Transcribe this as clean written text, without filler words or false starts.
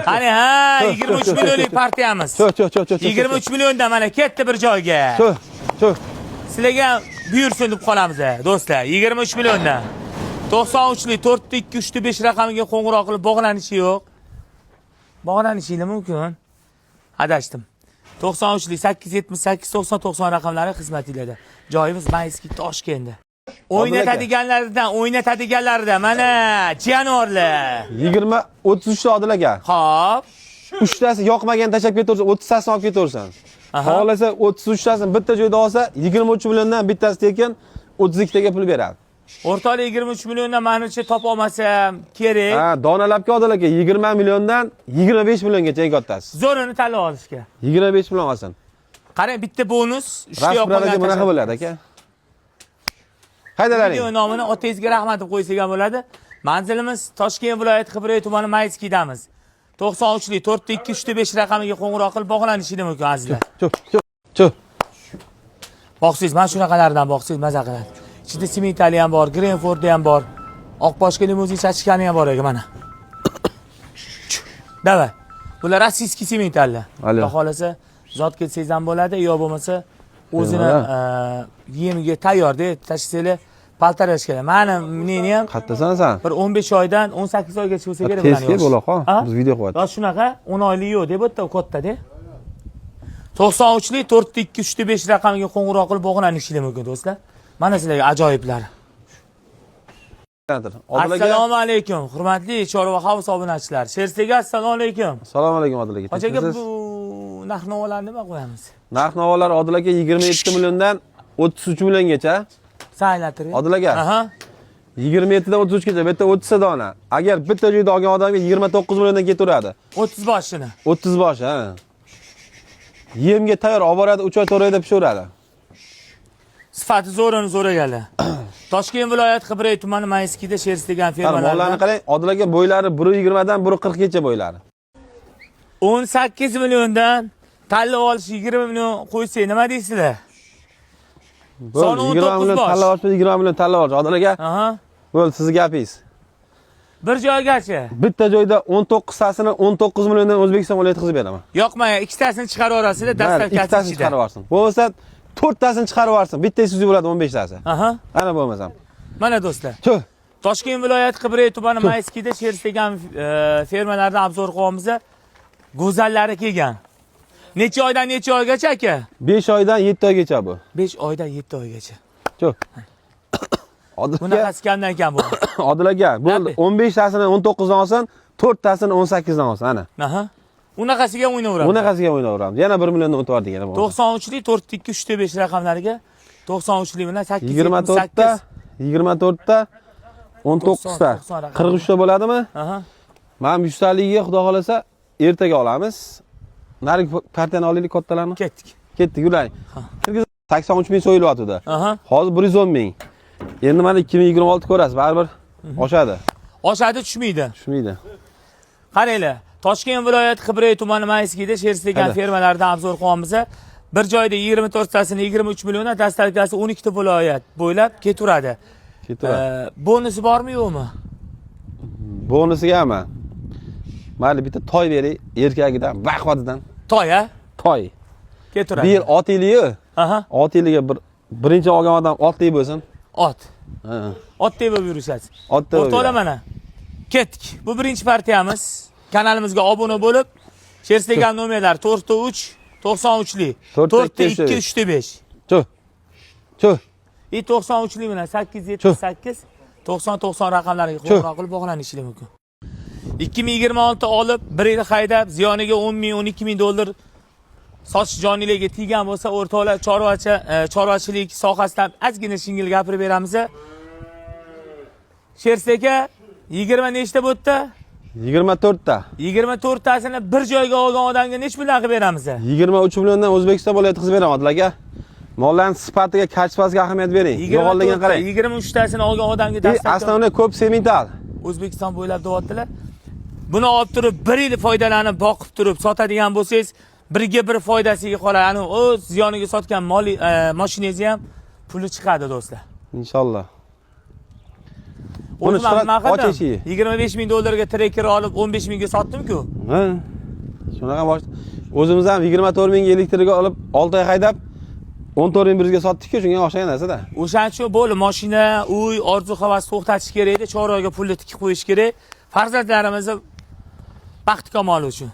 Qani ha, 23 millionlik partiyamiz. Cho, cho, cho, cho, cho. 23 milliondan mana ketdi bir joyga. Cho, cho. Sizlarga ham buyursin deb qolamiz, do'stlar. 23 milliondan. 93lik 4 2 3 5 raqamiga qo'ng'iroq qilib bog'lanishi yo'q. Bog'lanishinglar mumkin. Adashdim. 93lik 878 90 90 raqamlari xizmatinglarda. Joyimiz Mayskiy, Toshkentda. O'ynatadiganlaridan, o'ynatadiganlaridan mana jonivorlar. 20 33 ta, Odil aka. Xo'p. Uchtasi yoqmagan tashlab ketaversin, 30 tasini olib ketaversin. Aha. Xohlasa 33 tasini bitta joyda olsa, 23 milliondan bittasi tekin, 32 taga pul beradi. O'rtoqlar, 23 milliondan manimcha topa olmasam kerak. Ha, donalabga, Odil aka, 20 milliondan 25 milliongacha eng kattasi. Zo'rini tanlab olishga. 25 million olsin. Qarang, bitta bonus, uchta Rasm yoqmagan. Bunaqa bo'ladi, aka. Haydalaring. Video nomini otangizga rahmat deb qo'ysak ham bo'ladi. Manzilimiz Toshkent viloyati Qibray tumani, Mayskidamiz. 93lik 4 2 3 5 raqamiga qo'ng'iroq qilib bog'lanishingiz mumkin, azizlar. Cho, cho, cho. Boqsangiz, mana shunaqalardan boqsangiz maza qiladi. Ichida simentali ham bor, Grenfordi ham bor. Oqboshga limuzin chachkani ham bor aka mana. Давай. Bular российский sementallar. Alo. Xudo xohlasa zot ketsangiz ham bo'ladi, yo bo'lmasa o'zini yemiga tayyorda tashlasanglar полторашка. Mani мнение ham Qayerdasan sen? bir 15 oydan 18 oygacha bo'lsa kerak Tez bularni kel yoshi. bo'la qol. Ha? Biz video qilyapmiz. Yosh shunaqa 10 oylik yo'q deb o'tdi katta-da. 93lik 4 2 3 5 raqamiga qo'ng'iroq qilib bog'lanishingiz mumkin, do'stlar. Mana sizlarga ajoyiblar. Odil aka. Assalomu alaykum, hurmatli Chorva House obunachilar. Sherzega assalomu alaykum. Assalomu alaykum, Odil aka. Hoji aka, Tinchmisiz? bu narx navolarni nima qo'yamiz? Narx navolar, Odil aka, 27 milliondan 33 milliongacha. San aylantiring. Odil aka. Aha. 27 dan 33 gacha, bu yerda 30 ta dona. Agar bitta joyda olgan odamga 29 milliondan ketaveradi. 30 boshini. 30 bosh, ha. Yemga tayyor olib boradi, 3 oy 4 oyda pishaveradi. Sifati zo'rini so'raganlar. Toshkent viloyati Qibray tumani, Mayskida Shersi degan Qara, mollarni fermalardan. qarang, Odil aka, bo'ylari 1.20 dan 1.40 gacha bo'ylari. 18 milliondan tanlab olish 20 million qo'ysak, nima deysizlar? Bo'ldi, Soni 20 19 million bosh. tanlab olish, 20 million tanlab olish. Odil aka, Aha. bo'ldi, sizni gapingiz. Bir joygacha. Bitta joyda 19 tasini 19 milliondan O'zbekiston viloyati qilib beraman. Yoqmagan ikkitasini chiqarib yuborasizlar, Mayli, dastlabki ikkitasini ichida. chiqarib yuborsin. Bo'lmasa to'rttasini chiqarib yuborsin. Bitta eksklyuziv bo'ladi 15 tasi. Aha. Ana bo'lmasam. Mana do'stlar. Tuh. Toshkent viloyati Qibray tumani, Mayskida Shersi degan fermalardan обзор qilyapmiz. Go'zallari kelgan. Necha oydan necha oygacha, aka? 5 oydan 7 oygacha bu. 5 oydan 7 oygacha. Tuh. Odil aka, Bunaqasi kamdan kam bu. Odil aka, bo'ldi. Gapi. 15 tasini 19 dan olsin, 4 tasini 18 dan olsin, ana. Aha. Unaqasiga ham o'ynayveramiz. Bunaqasiga o'ynayveramiz. Yana 1 milliondan o'tib yubordik yana. 93lik 4 2 3 5 raqamlariga 93lik bilan 8 24 ta, 24 ta, 19 ta, 90 raqam. 43 ta bo'ladimi? Aha. Mana bu 100 taligiga xudo xolasa ertaga olamiz. Narigi partiyani olaylik, kattalarni. Ketdik. Ketdik, yuring. Kirgiz 83 ming so'yilyotdi. Aha. Hozir 110 ming. Endi mana 2026 ko'rasiz, baribir oshadi. Oshadi, tushmaydi. Tushmaydi. Qaranglar, Toshkent viloyati Qibray tumani, Mayskida Shersi degan Hadi. fermalardan обзор qilyapmiz. Bir joyda 24 tasini 23 milliondan, доставка si 12 ta viloyat bo'ylab ketaveradi. Ketaveradi. Bonusi bormi, yo'qmi? Bonusigami? Mayli, bitta toy beray, erkagidan, baqvatidan. Toy, ha? Toy. Ketaveradi. Bir yil ot yiliyu, Aha, ot yiliga bir birinchi olgan odam otli bo'lsin. Ot. Ha. Ot deb yurishadi. Otda. O'rtoqlar, mana. Ketdik. Bu birinchi partiyamiz. Kanalimizga obuna bo'lib, Shersi degan nomerlar 4 3 93lik 4 4 2 2 3 5. Chu. Chu. И 93lik bilan 878 90 90 raqamlariga qo'ng'iroq qilib bog'lanishingiz mumkin. 2026 olib, bir yil haydab, ziyoniga 10 ming, 12 ming dollar sotish joninglarga teggan bo'lsa, o'rtoqlar, chorvachilik sohasidan ozgina shingil gapirib beramiz. Shersi aka, 20 nechta bu yerda? 24 ta. 24 tasini bir joyga olgan odamga necha puldan qilib beramiz? 23 milliondan O'zbekiston bo'ylab yetkazib beraman, Odil aka. Mollarning sifatiga, качество siga ahamiyat bering. Yo'g'onligini qarang. 23 tasini olgan odamga И dastlabki основной ko'p semental. O'zbekiston bo'ylab deyaptilar. Buni olib turib, bir yil foydalanib, boqib turib sotadigan bo'lsangiz, birga bir foydasiga qoladi. Ani o'z ziyoniga sotgan moli mashinangizni ham puli chiqadi, do'stlar. Inshaalloh. Buni O'zim ham nima chiqarib, och qildim? eshigi. 25 ming dollarga Tracker olib, 15 mingga sotdim-ku. Ha. Shunaqa bosh o'zimiz ham 24 mingga elektrga olib, 6 oy haydab 14 ming 100 ga sotdik-ku, shunga o'xshagan narsa-da. O'shaning uchun bo'ldi, mashina, uy, orzu havas to'xtatish kerak edi, chorvaga pulni tikib qo'yish kerak. Farzandlarimizni baxti kamoli uchun.